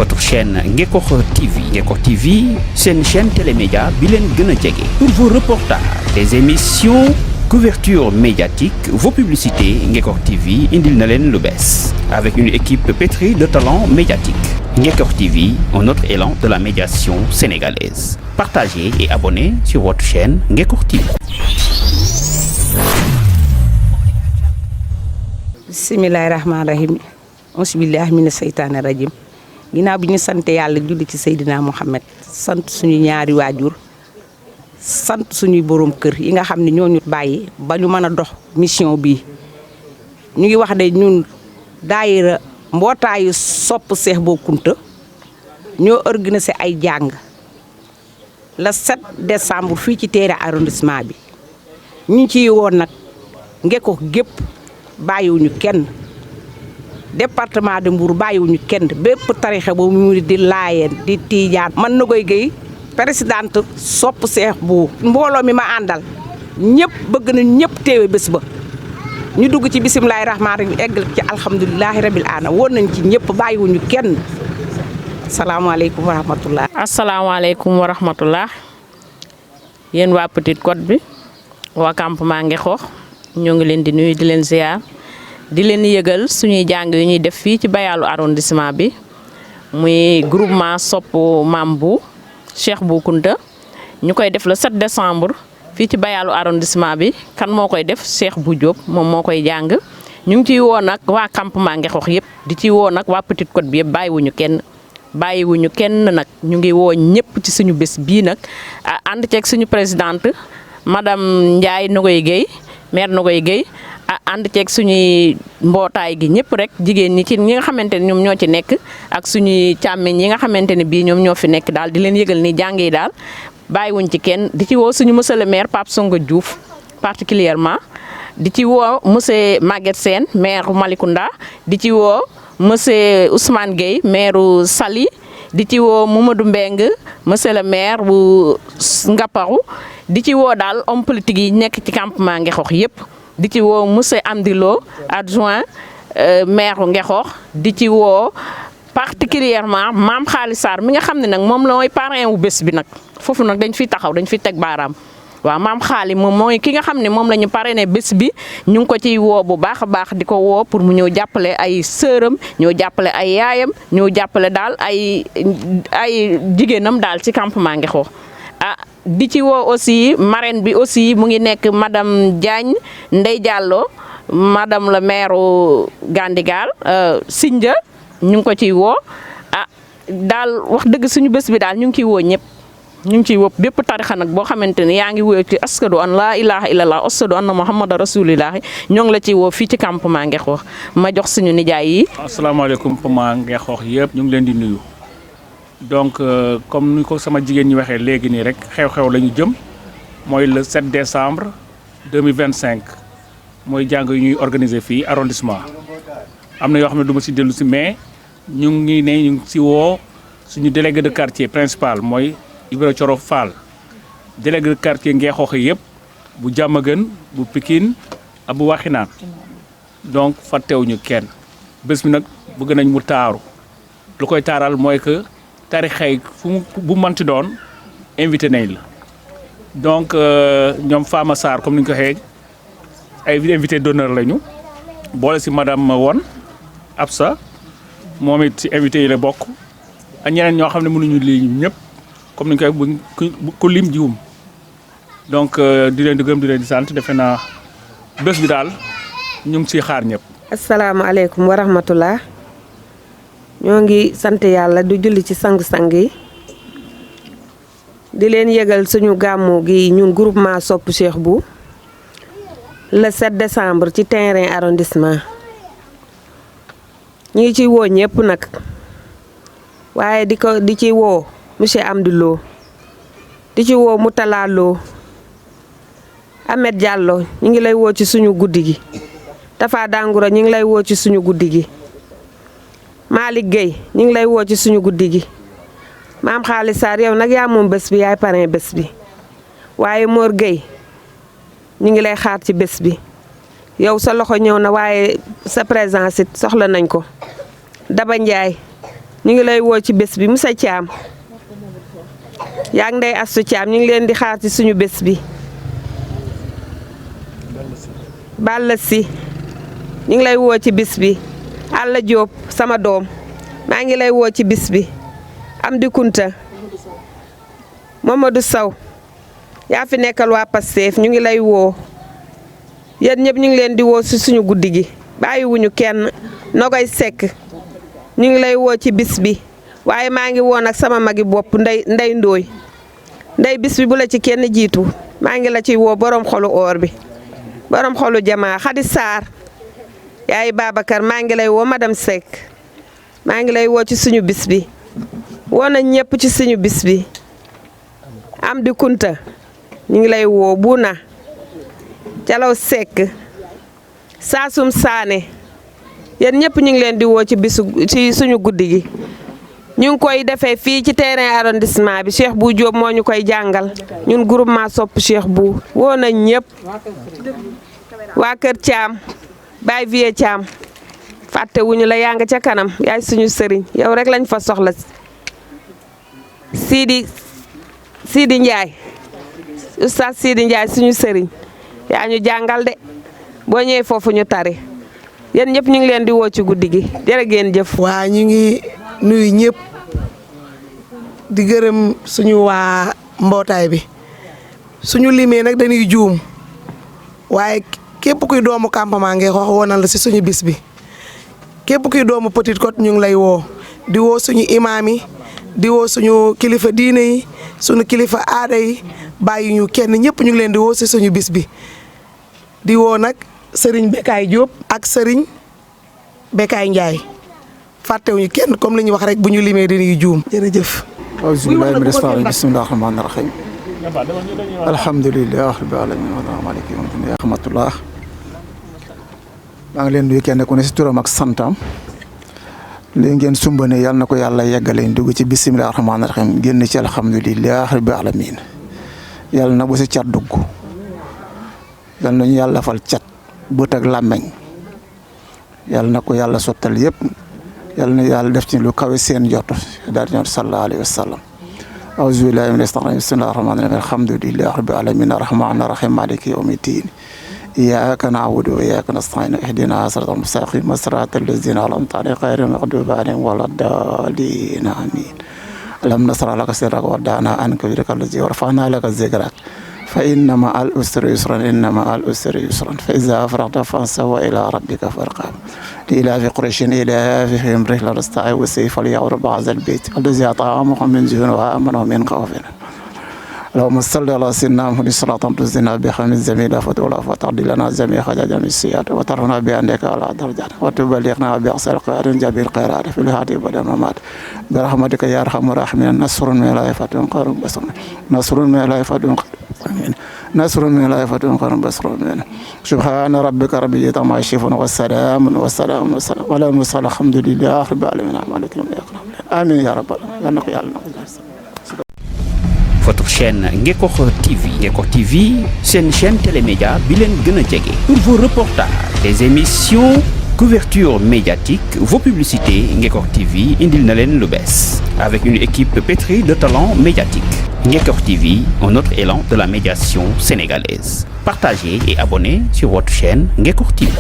votre chaîne Ngekokh TV. Ngekokh TV, c'est une chaîne télémédia bilen gëna jege. Pour vos reportages, des émissions, couverture médiatique, vos publicités, Ngekokh TV indil na len lu bess. Avec une équipe pétrie de talents médiatiques. Ngekokh TV, un autre élan de la médiation sénégalaise. Partagez et abonnez sur votre chaîne Ngekokh TV. Bismillahirrahmanirrahim. Auzubillahi mina seytaani rajim. Ginnaaw bi ñu sant yàlla julli ci Seydina Muhammad sant suñu ñaari waajur sant suñuy borom kër yi nga xam ne ñoo ñu bàyyi ba ñu mën a dox mission bii ñu ngi wax ne ñun daayira mbootaayu sopp Cheikh Bou Kounta ñoo organisé ay jàng le 7 décembre fii ci Tééré arrondissement bi ñu ciy woon nag Ngekokh gépp bàyyiwuñu kenn département de Mbour bàyyiwuñu kenn bépp tarixa boobu mu di laayeen di tiijaan man na koy géy présidente sopp Cheikh Bou mbooloo mi ma àndal ñëpp bëgg na ñëpp teewe bés ba ñu dugg ci bisimilahi rahmaani rahim eggal ci alhamdulilahi rabil ana woon nañ ci ñëpp bàyyiwuñu kenn asalaamaaleykum wa rahmatullah asalaamaaleykum wa rahmatullah yéen waa Petite Côte bi waa campement Ngekokh ñoo ngi leen di nuyu di leen ziar di leen yëgal suñuy jàng yu ñuy def fii ci Bayaalu arrondissement bi muy groupement sopp Mame Bou Cheikh Bou Kounta ñu koy def le 7 décembre fii ci Bayaalu arrondissement bi kan moo koy def Cheikh Bou Diop moom moo koy jàng ñu ngi ciy woo nag waa campement Ngekokh yëpp di ci woo nag waa Petite Côte bi yëpp bàyyiwuñu kenn nag ñu ngi woo ñëpp ci suñu bés bii nag ànd ceeg suñu présidente madame Ndiaye Nogoy Guèye maire Nogoy Guèye ànd ceeg suñuy mbootaay gi ñëpp rek jigéen ñi ci ñi nga xamante ne ñoom ñoo ci nekk ak suñuy càmmeñ ñi nga xamante ne bii ñoom ñoo fi nekk daal di leen yëgal ni jàng yi daal bàyyiwuñ ci kenn di ci woo suñu monsieur le maire Pape Songa Diouf particulièrement di ci woo monsieur Maguette Sène maire Malicounda di ci woo monsieur Ousmane Gueye maire Saly di ci woo Mamadou Mbeng monsieur le maire bu Ngaparou di ci woo daal homme politique yi nekk ci campement Ngekokh yëpp di ci woo monsieur Amdi Lo adjoint maire Ngekokh di ci woo particulièrement Mame Khali Sarr mi nga xam ne nag moom la mooy parrain wu bés bi nag foofu nag dañ fiy taxaw dañ fiy teg baaraam waaw Mame Khali moom mooy ki nga xam ne moom la ñu parrainé bés bi ñu ngi ko ciy woo bu baax a baax di ko woo pour mu ñëw jàppale ay sëram ñëw jàppale ay yaayam ñëw jàppale daal ay jigéenam daal ci campement Ngekokh di ci woo aussi marraine bi aussi mu ngi nekk madame Diagne Ndeye Diallo madame le maire Gandigal Sindia ñu ngi ko ciy woo daal wax dëgg suñu bés bi daal ñu ngi ciy woo ñëpp ñu ngi ciy woo bépp tarixa nag boo xamante ne yaa ngi woo ci ashadu an laa ilaha illallah ashadu anna muhammada rasulillahi ñoo ngi la ciy woo fii ci campement Ngekokh ma jox suñu nijaay yi. asalaamaaleykum campement Ngekokh yëpp ñu ngi leen di nuyu. donc comme ni ko sama jigéen ñi waxee léegi nii rek xew-xew la ñu jëm mooy le 7 décembre 2025 mooy jàng yu ñuy organiser fii arrondissement am na yoo xam ne du ma si dellu si mais ñu ngi si woo suñu délégué de quartier principal mooy Ibra Coro Fall délégué de quartier Ngekokh yëpp bu Diamaguène bu Pikine ak bu Waxinaan donc fàttewuñu kenn bés bi nag bëgg nañ mu taaru lu koy taaral mooy que tarixay bu manti doon invité nañ la donc ñoom Fama Sarr comme ni ñu ko waxee ay invité d'honneur lañu boole si madame Won Absa moom it si invité yi la bokk ak ñeneen ñoo xam ne mënuñu lii ñëpp comme ni ñu koy ku lim jiwum donc di leen di gërëm di leen di sant defe naa bés bi daal ñu ngi siy xaar ñëpp. asalaamaaleykum wa rahmatullah ñoo ngi sant yàlla du julli ci sang-sang yi di leen yëgal suñu gàmmu gi ñun groupement sopp Cheikh Bou le 7 décembre ci Tééré arrondissement ñu ngi ciy woo ñëpp nag waaye di ci woo monsieur Amdi Lo di ci woo Moutala Lo Ahmed Diallo ñu ngi lay woo ci suñu guddi gi Tafa Dangoura ñu ngi lay woo ci suñu guddi gi Malick Gueye ñu ngi lay woo ci suñu guddi gi Mame Khali Sarr yow nag yaa moom bés bi yaay parrain bés bi waaye Mor Gueye ñu ngi lay xaar ci bés bi yow sa loxo ñëw na waaye sa présence it soxla nañ ko Daba Ndiaye ñu ngi lay woo ci bés bi Moussa Thiam yaa ngi Ndeye Astou Thiam ñu ngi leen di xaar ci suñu bés bi. Balla si ñu ngi lay woo ci bis bi. Alla Diop sama doom maa ngi lay woo ci bis bi. Amdi Kunta Mamadou Sow yaa fi nekkal waa Pastef ñu ngi lay woo yéen ñëpp ñu ngi leen di woo ci suñu guddi gi bàyyiwuñu kenn Nogoy Seck ñu ngi lay woo ci bis bi waaye maa ngi woo nag sama magi bopp ndey ndooy ndey bis bi bu la ci kenn jiitu maa ngi la ciy woo borom xolu or bi borom xolu jamaa Xadi Sarr yaay Babacar maa ngi lay woo madame Seck maa ngi lay woo ci suñu bis bi woo nañ ñëpp ci suñu bis bi Amdi Kunta ñu ngi lay woo Buna Jalaw Seck Saasum Saane yéen ñëpp ñu ngi leen di woo ci suñu guddi gi ñu ngi koy defee fii ci terrain arrondissement bi Cheikh Bou Diop moo ñu koy jàngal ñun groupement sopp Cheikh Bou woo nañ ñëpp waa Kër Thiam Baye Vieux Thiam fàtte wuñu la yaa nga ca kanam yaay suñu sëriñ yow rek lañ fa soxla Sidi Ndiaye Oustaz Sidi Ndiaye suñu sëriñ yaa ñu jàngal de boo ñëwee foofu ñu tari yéen ñëpp ñu ngi leen di woo ci guddi gi jërë ngeen jëf. waa ñu ngi nuyu ñëpp di gërëm suñu waa mbootaay bi suñu limee nag dañuy juum waaye képp kuy doomu campement Ngexoox woo na la si suñu bis bi képp kuy doomu Petite Côte ñu ngi lay woo di woo suñu imaam yi di woo suñu kilifa diine yi suñu kilifa aada yi bàyyi ñu kenn ñëpp ñu ngi leen di woo si suñu bis bi di woo nag Serigne Bekaay Diop ak Serigne Bekaay Ndiaye fàttewuñu kenn comme li ñu wax rek bu ñu limee dañuy juum jërëjëf. bismillaahi rahmaani rahiim alhamdulilah rabbil aalamiin maaliki yawmi diin rahmatullah maa ngi leen nuyu kenn ku ne si turam ak santam li ngeen sumbane yàlla na ko yàlla yeggale ñu dugg ci bismillaahi rahmaani rahiim génn ci alhamdulilah rabbil aalamiin yàlla na bu si cat dugg yàlla nañu yàlla fal cat bët ak làmmeñ yàlla na ko yàlla sottal yëpp yàlla na yàlla def ci lu kawe seen jot daal di ñëw sallallahu alayhi wa sallam auzu billahi mina shaytaani rajiim bismillaahi rahmaani rahiim alhamdulillahi rabbil aalamiin arrahmaani rahiim maaliki yawmi ddiin iyyaaka na'budu wa iyyaaka nasta'iin ihdinaa siraatal mustaqiim siraatal laziina an'amta alayhim ghayril maghduubi alayhim wa lad-daalliin amiin alam nashrah laka sadrak wa wada'naa anka wizrak allazii wa rafa'naa laka zikrak fa inna ma'al usri yusran inna ma'al usri yusran fa izaa faragta fansab wa ilaa rabbika farghab لإلاف قريش إلافهم رحلة الشتاء والصيف فليعبدوا هذا البيت الذي أطعمهم من جوع وآمنهم من خوف اللهم صل على سيدنا محمد صلاة تزدنا بها من جميع فتولا فتقضي لنا جميع حاجات جميع السيئات وترفعنا بأنك على درجات وتبلغنا بأقصى الخير جميع الخيرات في الحياة والممات برحمتك يا أرحم الراحمين نصر من لا يفتح قارب بصر نصر من لا يفتح نصر من لا يفتح قارب بصر سبحان ربك رب العزة عما يصفون والسلام على المرسلين الحمد لله رب العالمين آمين يا رب العالمين. Votre chaîne Ngekokh TV. Ngekokh TV, c'est une chaîne télémédia bilen gëna jege. Pour vos reportages, des émissions, couverture médiatique, vos publicités, Ngekokh TV indil na len lu bees. Avec une équipe pétrie de talents médiatiques. Ngekokh TV, un autre élan de la médiation sénégalaise. Partagez et abonnez sur votre chaîne Ngekokh TV.